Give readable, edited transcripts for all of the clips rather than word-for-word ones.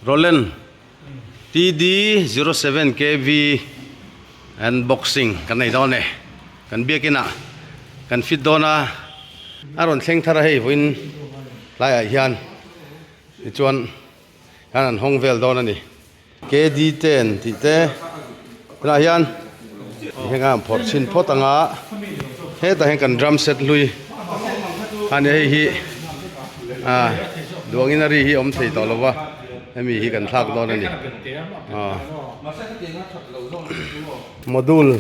Roland TD 07 KV unboxing kan nei dawn e kan biakin ah kan fit dawn a a rawn thleng thar a hei vawiin tlaiah hian tichuan hian an hawng vel dawn a ni. KD ten tih te tunah hian heng a phawrh chhin phawt anga hetah hian kan drum set hlui a ni hei hi ah duangin a ri hi awm thei tawh lova hemi hi kan thlak dawn a ni ah module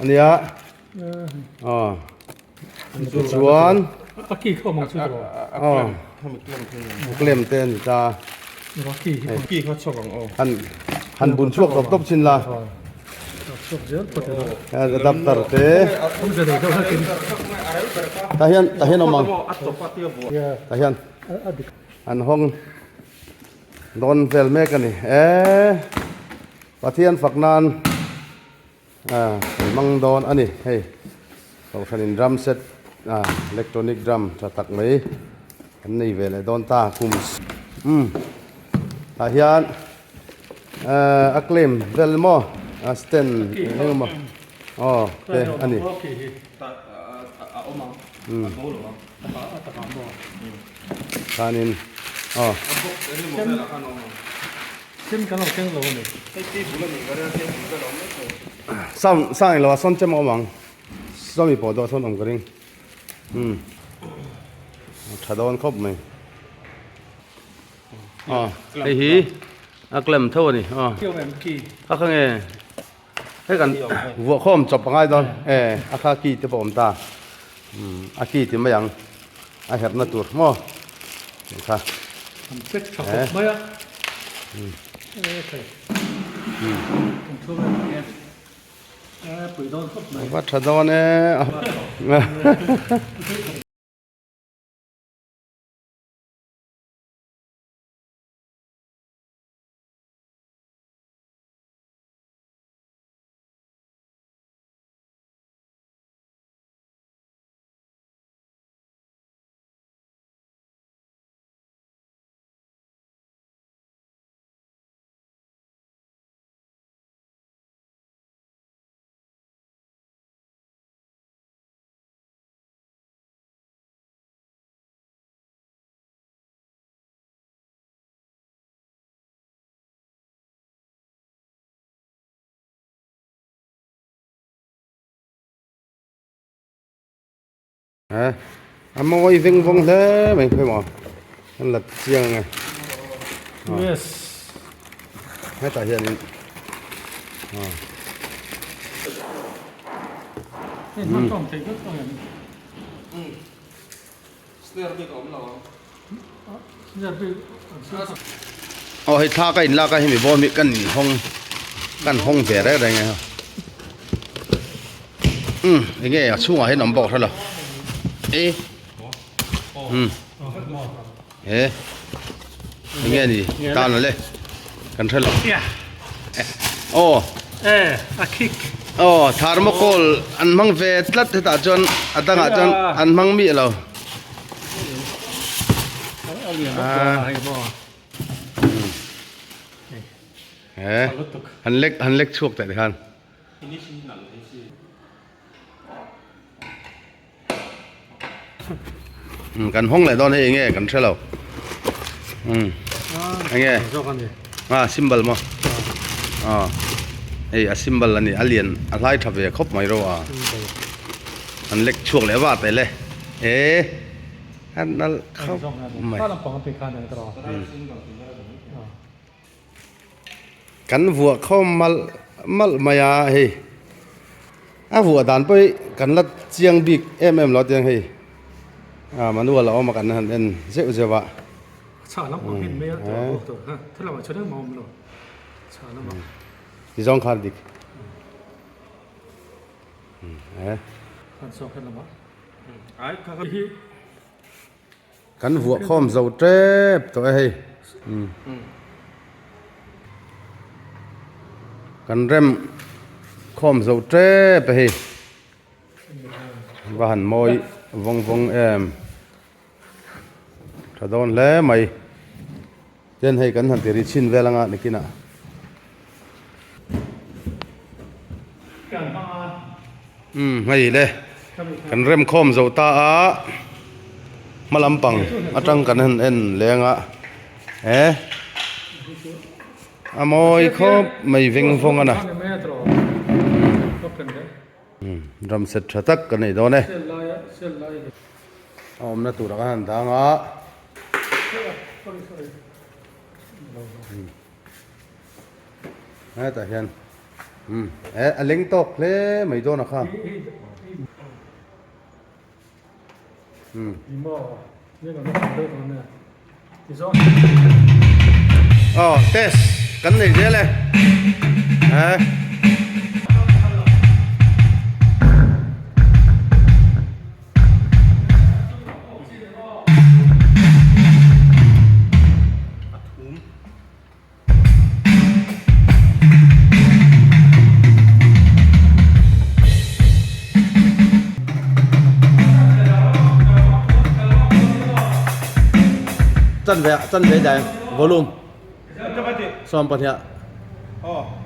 a nia ah tichuan aw claim te a ni ta han han bun chhuak tawp tawp chin la adapter te tah hian tah hian awm ang tah hian an hawng dawn vel mek a ni e Pathian fak nan. Ah kan hmang dawn a ni hei kohhranin drum set ah electronic drum tha tak mai kan nei ve leh dawn ta kum umm tah hian eh a claim vel maw a stand eng emaw aw te a ni umm khanin aw. Sound sang ilo a sawn chem a awm ang sawmi pawh dawh sawn awm ka ring umm a tha dawn khawp mai aw hei hi a clamp tho a ni aw a kha nge hei kan vuah khawm chawp a ngai dawn e a kha key te pawh a awm ta umm a key ti mai ang a herhna tur maw kha e va tha dawn e. Eh a mawi veng vawng hle mai khawi maw an la chiang ang e Yes hetah hianin aw Hei hman tawng theih vek tawh em? Snare bik a awm lo ang. Snare bik an siam tak. Aw hei thla ka inlak a hemi bawm hi kan inhawng kan hawng ve reng reng e umm enge a chhungah hian awm bawk hrelo e umm he enge ni tan ale kan hrelo aw e a kick aw thermocol an hmang ve tlat hetah chuan a dangah chuan an hmang miah lo he han lek han lek chhuak teh khan Kan hawng leh dawn hei enge kan hre lo enge a symbol maw a hei a symbol a ni a lian a hlai tha ve khawp mai ro a an lek chhuak leh vat e le e a nalh khawp mai. Kan vuah khawm malh malh mai a hei a vuah dan pawh hi kan la chiang bik em em lo tiang hei ah manual a awm a kan han en zeuh zeuh a. Ti zawng khan dik e. Kan vuah khawm zo tep tawh e hei. Kan rem khawm zo tep e hei. Va han mawi vawng vawng em. Tha dawn hle mai. Chuan hei kan han ti ri chhin vel anga nikinah. Umm hei le kan rem khawm zo ta a hma lampang atang kan han en leng a he a mawi khawp mai veng vawng a na umm drum set tha tak kan nei dawn e a awmna turah kan han dang a. Hetah hian umm eh a leng tawk hle mai dawn a kha umm aw test kan nei zel e eh. Chan ve chan ve dai volume 28.